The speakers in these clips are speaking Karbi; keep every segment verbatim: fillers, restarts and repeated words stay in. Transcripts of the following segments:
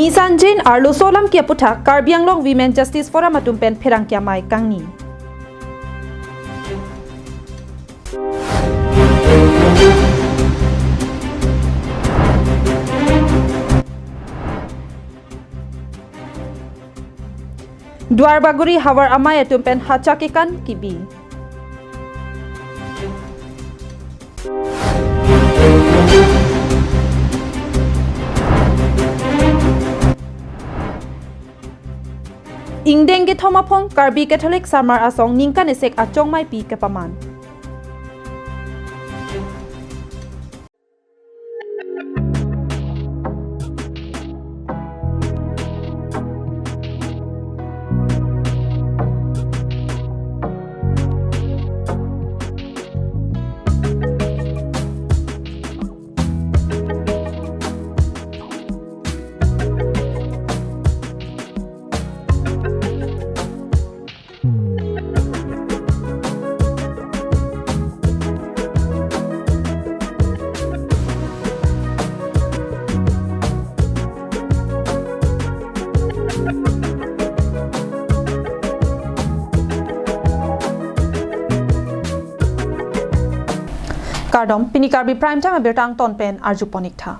Nissan Jain arloso alam ke aputhak Karbi Anglong Women Justice Forum atum pen pherangke amei kangni. Duarbagori havar amei atum pen hacha kekan kibi. Ingdeng kethom aphong Karbi Catholic Summer Asong ningkan esek achongmei pi kepaman. Kardom, pini Karbi Prime Time abirta angton pen arjupon ik tha.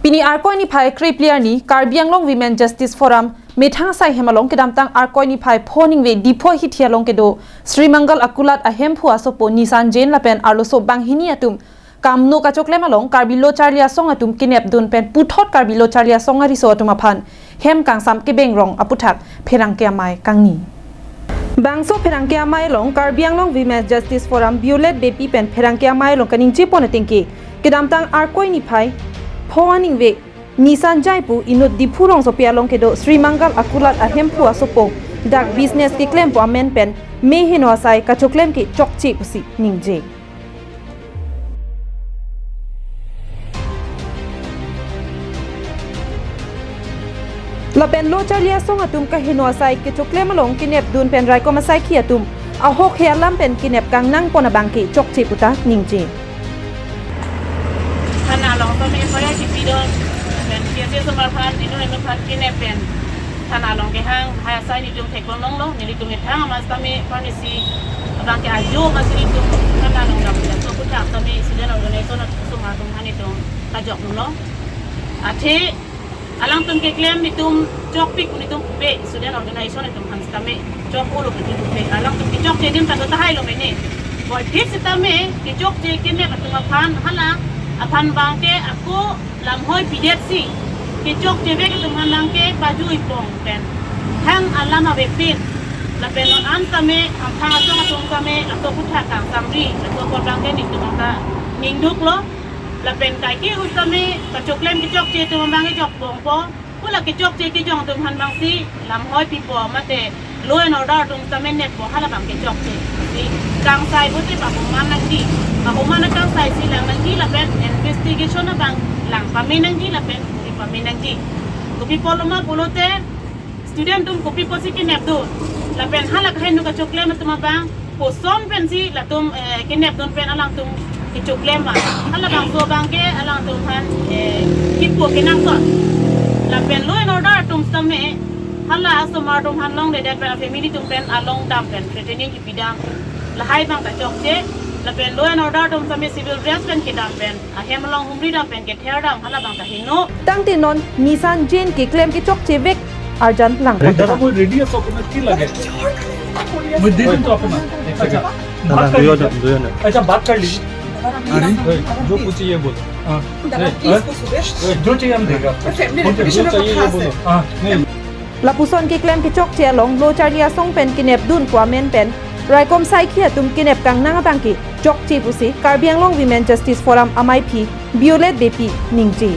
Pini Arkoi niphai krepli arni Karbi Anglong Women Justice Forum methang asai hem along kedamtang Arkoi niphai pho ningve Diphu ahithi along kedo Sri Mangal Akulat ahemphu asopo Nissan Jain lapen arloso banghini atum kamno kachoklem along Karbi Lo Charli Asong atum kenepdun pen puthot Karbi Lo Charli Asong ariso atum aphan hem kangsam kebeng rong aputhak pherangke amei kangni. Bangso pherangke amei along Karbi Anglong Women Justice Forum Violet Beypi pen pherangke amei along kaningjepon atengke, kedamtang Arkoi niphai pho aningve Nissan Jain pu inut Diphu rongsopi along kedo Sri Mangal Akulat ahemphu asopo dak business keklempo amen pen me heno asai kachoklem ke chokche pusi ningje. Lapen Lo Charli Asong atum kaheno asai kechoklem along kenepdun pen raikom asaikhi atum ahokhe alam pen kenep kangnangpon abangke chokche puta ningje. Thana along tame F I R chipidon, pen K C S aphan, inut aphan kenep pen thana along kehang, lahai asai nelitum theklong longlo, nelitum methang amas tame permission abangke ajo amas nelitum thana along dam, laso aputhak tame student organization atum asomar atum aphan nelitum kajok dunlo. Athe alangtum keklem nelitum chokpik pu nelitum pupe, student organization atum aphan sitame chok-olo pu nelitum pupe. Alangtum kechokche adim ta tahai lo mene. Boy thik sitame kechokche kenep atum aphan hala aphan abangke ako lamhoi pidetsi kechokche vek atum aphan abangke pajui pong pen thang alam avepin. Lapen non an tame hamphang asong atum tame laso aputhak kangsamri, laso apot abangke nelitum abangke ningduklo. Lapen kaike ahut tame kachoklem kechokche atum abangke jokpongpo. Pu la kechokche kejong atum aphan abangsi lamhoi pipo mate law and order atum tame neppo, hala abangke chokche. Si kangsai pute pakuman nangji. Pakuman akangsaisi lang nangji lapen investigation abang lang pame nangji lapen uri pame nangji. Kopi pulo ma pulote student atum kopi pusi kenepdun. Lapen hala kaheno kachoklem atum abang koson pensi latum, eh, kenepdun pen alangtum kechoklem ma. Hala abangso abangke alangtum aphan, eh, kipu kenangsot. Lapen law and order atum tame hala asomar atum aphan longledet pen family atum pen along dam pen threatening kipidam. Lahai abang ta chokche. Lapen law and order atum tame civil dress pen kedam pen, ahem along humri dam pen kether dam, hala abang ta heno. Tangte non Nissan Jain keklem kechokche vek arjan lang. अरे दादा, মই ৰেডি আছো, আপোনাক কি লাগে? মই দি দিম তো আপোনাক। আচ্ছা, दादा, ভাত খালি? দুইজন, দুইজনে। আচ্ছা, ভাত খালি? अरे, जो पूछे ये बोलो। हाँ। दादा, प्लीज, कुछ सुबह। जो चाहिए हम देगा। फैमिली बोलते, जो चाहिए ये बोलो। हाँ, नहीं। Lapuson keklem kechokche along Lo Charli Asong pen kenepdun pu amen pen raikom asaikhi atum kenep kangnang abangke chokche pusi Karbi Anglong Women Justice Forum amaiphi Violet Beypi ningje.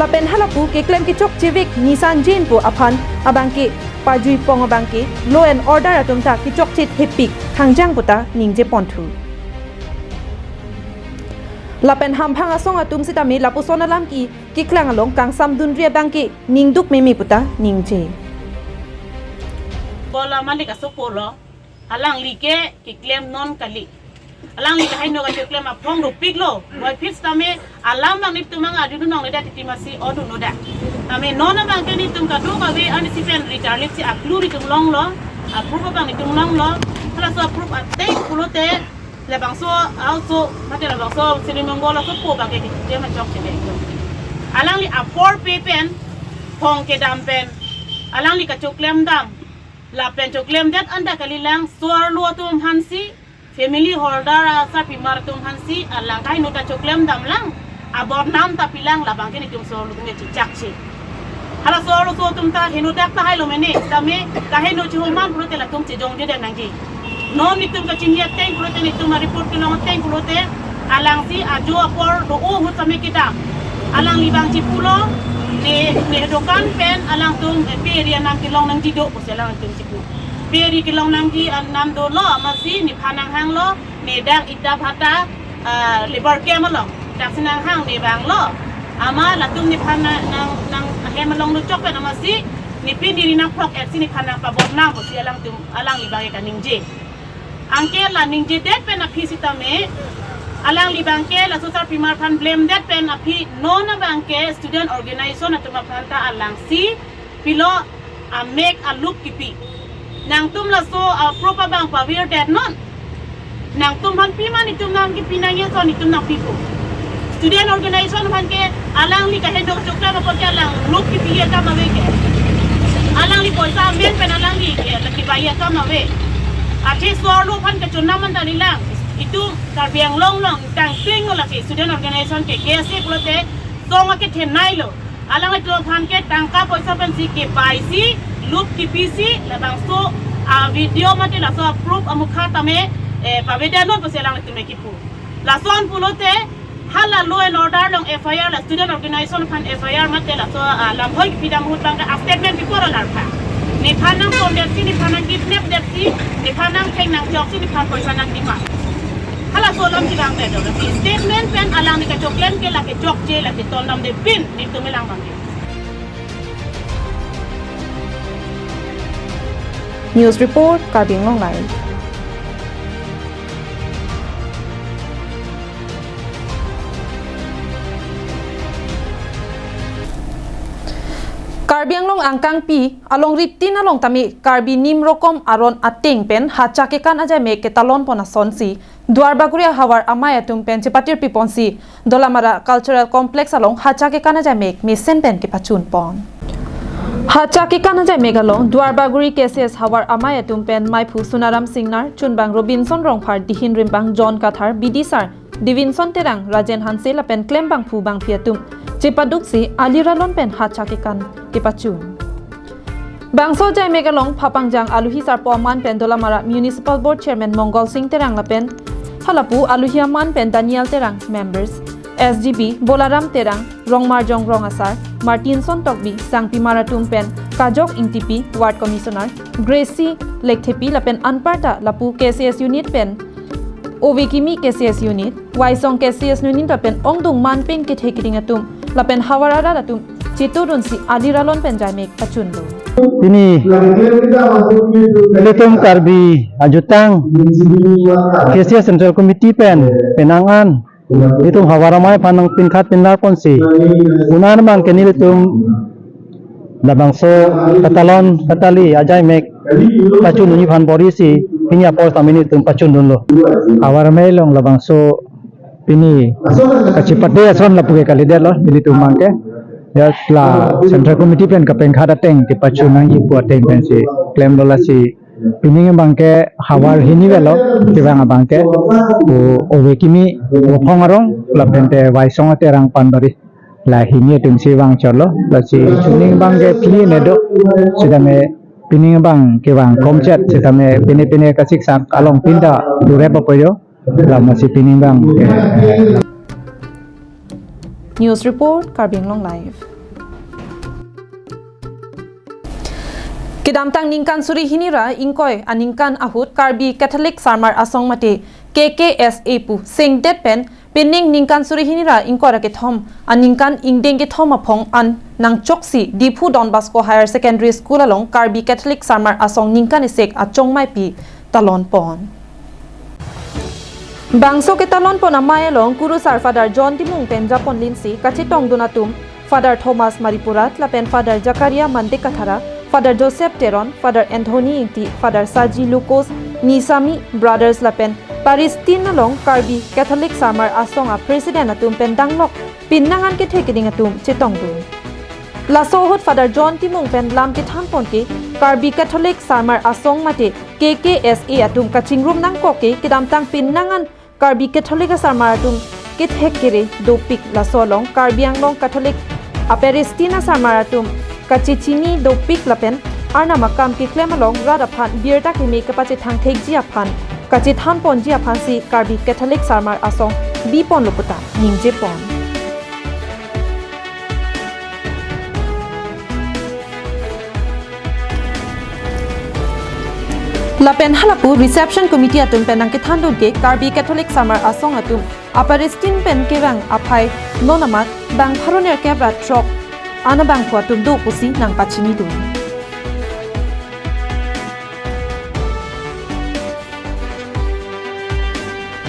Lapen halapu keklem kechokche vek Nissan Jain pu aphan abangke pajui pong abangke law and order atum ta kechokche thepik thangjang puta ningjeponthu. Lapen hamphang asong atum sitame lapuson alam ke keklang along kangsamdunri abangke ningduk meme puta ningje. Bola malik asopo lo, alangli ke keklem non kali. Alangli kaheno kachoklem aphong dopiklo. Why phit tame alam abang netum ang adu dunong le dat titi masi odu noda. Tame non abangke netum kadokave ansi pen ritarlip si a-clue netum longlo. A-proof abang netum longlo. Halaso a-proof ateng pulote labangso a-oso mate labangso Sri Mongol asopo abangke kijem achok chebe. Alangli apor pe pen, phong kedam pen, alangli kachoklem dam, lapen choklemdet anta kalilang, so-arlo atum aphansi, family holder asarpimar atum aphansi, alang kaheno ta choklem damlang, abodnam ta pilang, labangke netum so-arlo atum chechakche. Hala so-arlo so atum ta heno dak ta hailo mene, tame kaheno chihoman pulote latum chejongje det nangji. Non netum kachini ateng pulote, netum a-report kelong ateng pulote, alangsi ajo apor do-o ahut tame kedam. Alangli abang chipulo, ne, ne dokan pen alangtum, eh, pe ri anam kelong nangji do, pusi alangtum chipu. Pe ri kelong nangji anam dolo, amatsi nephan nanghanglo, ne dak ita bhata, ah, labour camp along. Daksi nanghang ne vanglo. Amat latum nephan nang, nang, nanghem along dochok pen amatsi, ne pini ri nangphrok etsi nephan nangpabodnam pusi alangtum, alangli abangke kaningje. Anke la ningjedet pen aphi sitame, alangli abangke laso sarpimar aphan blame det pen aphi non abangke student organization atum aphan ta alangsi pilo amek alup kipi. Nangtum laso a-proof abang pavirdet non. Nangtum aphan pima netum nangkipi nangji ason netum nangpipo. Student organization aphan ke alangli kaheno choklem apot ke alang lup kipi akam ave ke. Alangli poisa amen pen alangli ke laki bai akam ave. Athe so-arlo aphan kachonam anta kalilang. Itum Karbi Anglong along tangting lo lake student organization ke, K S A pulote song akethenei lo. Alanglitum aphan ke tangka poisa pensi kebaisi, lup kipisi, labangso a-video mate laso a-proof amukha tame, eh, pavedet non pusi alanglitum kipu. Lason pulote, hala law and order along F I R, la student organization aphan F I R mate laso, ah, lamhoi kipi dam ahut abangke a-statement pipo ra larpha. Nephan nangtondetsi, nephan nangkidnapdetsi, nephan nangtheng nangchoksi, nephan poisa nangdima. Halaso alam si abangke do. Statement pen alangli kachoklem ke lake chokche, lake tondamde pin, netum kelang abangke. News report, Karbi Anglong Live. Karbi Anglong angkangpi alongri tin along tame Karbi Nim Rokom aron ateng pen hacha kekan ajaimek ketalon pon asonsi Duarbagori ahavar amei atum pen chepatirpi ponsi Dolamara Cultural Complex along hacha kekan ajaimek mesen pen kepachun pon. Hacha kekan ajaimek along Duarbagori K C S havar amei atum pen meiphu Sunaram Singnar, chunbang Robinson Rongphar, dihin rimbang John Kathar, bidisar Divinson Terang, Rajen Hanse lapen klembangphu bangphi atum chepaduksi aliralon pen hacha kekan kepachun. Bangso ajaimek along phapangjang aluhi sarpo aman pen Dolamara Municipal Board Chairman Mongol Sing Terang lapen halapu aluhi aman pen Daniel Terang, members, S G B Bolaram Terang, Rongmarjong Rongasar, Martinson Tokbi, Sangpimar atum pen Kajok Ingtipi, Ward Commissioner, Gracie Lekthepi lapen anparta lapu K C S unit pen Ove Kimi K C S unit, Waisong K C S unit lapen ongdung manpeng kethe keding atum lapen havar arat atum chetudunsi aliralon pen ajaimek pachunlo. Pini ilitum Karbi ajutang K C S Central Committee pen penang an ilitum havar amei aphan nangpinkhat pinlar ponsi un-an abangke nelitum labangso katalon katali ajaimek pachun dunji aphan borisi pini apor tame nelitum pachundunlo. Havar amei along labangso pini kachepate ason lapu ke kalidetlo nelitum abangke. Ya la Central Committee pen kapinkhat ateng kepachun nangji pu ateng pensi klemlo, lasi pining abangke havar hini avelo, kevang abangke O-, Ove Kimi Vophong arong lapente Waisong Terang Pandori. La hini atumsi vangchotlo, lasi chuning abangke phli ne do, sitame pining abang kevang komchet, sitame pine pine kasiksang along pinta durep apoyo, la masi pining abang. News report, Karbi Anglong Live. Kedamtang ningkan suri hini ra ingkoi aningkan ahut Karbi Catholic Sarmar Asong mate K K S A pu sengdet pen pining ningkan suri hini ra ingkoi ra kethom aningkan ingdeng kethom aphong an nangchoksi Diphu Don Bosco Higher Secondary School along Karbi Catholic Sarmar Asong ningkan isek achongmaipi talon pon. Bangso ketalon pon amei along Kurusar Father John Timung pen japon linsi kachetongdun atum Father Thomas Maripurat lapen Father Zakaria Mandekathara, Father Joseph Teron, Father Anthony Ingti, Father Saji Lucas, Nisami Brothers lapen Palestine along Karbi Catholic Sarmar Asong a President atum pen danglok pinnangan kethe keding atum chetongdun. Laso ahut Father John Timung pen lam kethan pon ke Karbi Catholic Sarmar Asong mate K K S A atum kachingrum nangkok ke kedamtang pinnangan Karbi Catholic asarmar atum kethek kere dopik, laso along Karbi Anglong Catholic a Palestine asarmar atum kachechini dopik lapen arnam akam keklem along rat aphan birta keme kapachethang thekji aphan kachethan ponji aphansi Karbi Catholic Sarmar Asong bi ponlo puta ningje pon. Lapen halapu Reception Committee atum pen nangkethandun ke Karbi Catholic Sarmar Asong atum a Palestine pen kevang aphai non amat bang pharo nerkep ra throk an abangphu atum do pusi nangpachinidun.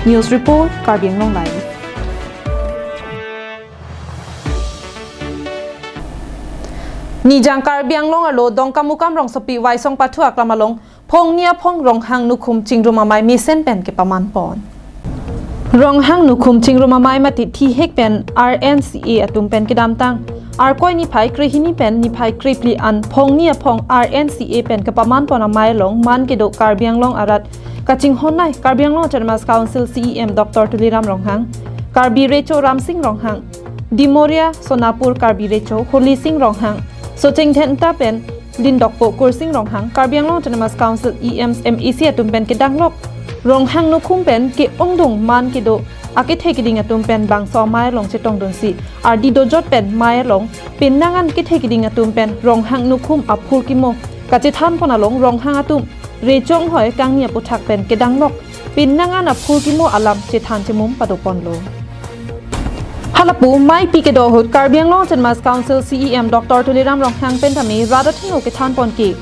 News report, Karbi Anglong Live. Nijang Karbi Anglong arlo Dongkamukam rongsopi Waisong Pathu aklam along phongni aphong Ronghang Nukhum chingrum amei mesen pen kepaman pon. Ronghang Nukhum chingrum amei mate thihek pen R N C A atum pen kedamtang Arkoi niphai krehini pen niphai krephli an phongni aphong R N C A pen kepaman pon amei along man kedo Karbi Anglong arat kachinghon nei Karbi Anglong Autonomous Council C E M Doctor Tuliram Ronghang, Karbi Recho Ramsing Ronghang, Dimoria Sonapur Karbi Recho Holising Ronghang, Socheng Dhenta pen Lindokpo Kursing Ronghang, Karbi Anglong Autonomous Council E Ms, M A C atum pen kedanglok Ronghang Nukhum pen ke-ongdung man kedo akethe keding atum pen bangso amei along chetongdunsi ardi dojot pen mei along pinnangan kethe keding atum pen Ronghang Nukhum aphurkimo kachethan pon along Ronghang atum Recho Inghoi kangni aputhak pen kedanglok pinnangan aphurkimo alam chethan chemum padoponlo. Halapu meipi kedo ahut Karbi Anglong Autonomous Council C E M Doctor Tuliram Ronghang pen tame rat athengno kethan pon ke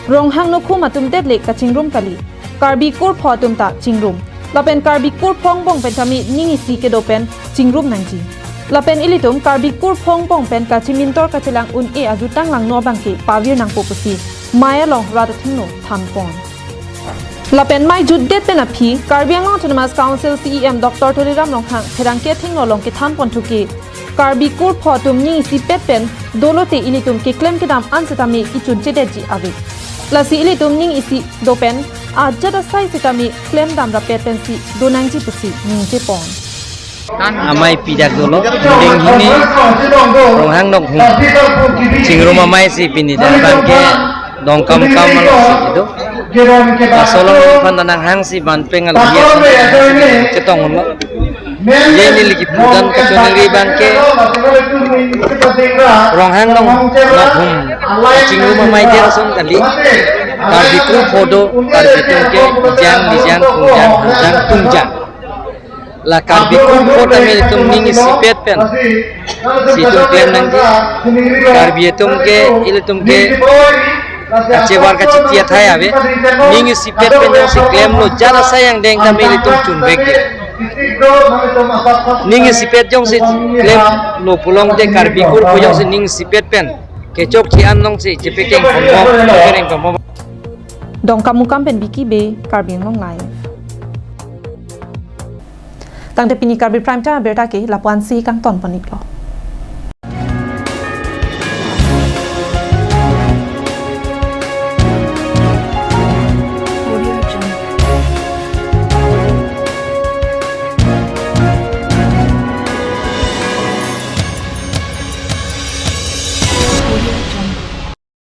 Ronghang Nukhum atum det le kachingrum kali, Karbi kurpho atum ta chingrum. Lapen Karbi kurpho angbong pen tame ning isi kedo pen chingrum nangji. Lapen ilitum Karbi kurpho angbong pen kachimintor kachelang un-e ajutang langno abang ke pavir nangpo pusi mei along rat athengno than pon. Lapen mei jutdet pen aphi Karbi Anglong Autonomous Council C E M Doctor Tuliram Ronghang pherangke athengno along kethan pon thu ke Karbi kurpho atum ning isipet pen dolote ilitum keklem kedam an setame kechun chedetji ave. Lasi ilitum ning isi do pen ajat asai setame klemdam rapet pensi do nangji pusi ningje pon. Amei pidak dolo, ding hini Ronghang Nukhum chingrum amei si pini dan abang ke Dongkamukam along si kedo. Laso along aphan nanghangsi ban peng along ye chetonglo. Ye neli kipu dan kachoningri abang ke Ronghang Nukhum chingrum amei den ason kali. Karbi kurpho do, Karbi atum ke ijang, lijang, kunjang, hanjang, tungjang. La Karbi kurpho tame ilitum ning isipet pen si itum klem nangji. Karbi atum ke ilitum ke kachevar kachiti athai ave. Ning isipet pen jongsi klemlo, jat asai angdeng tame ilitum chunvekji. Ning isipet jongsi klemlo pulote Karbi kurpho jongsi ning isipet pen kechokche an alongsi chepekeng ponbom, chepekeng ponbom. Dongkamukam pen Vicky Bey, Karbi Anglong Live. Tangte pini Karbi Prime Time abirta ke lapu-ansi kangton pon-iklo.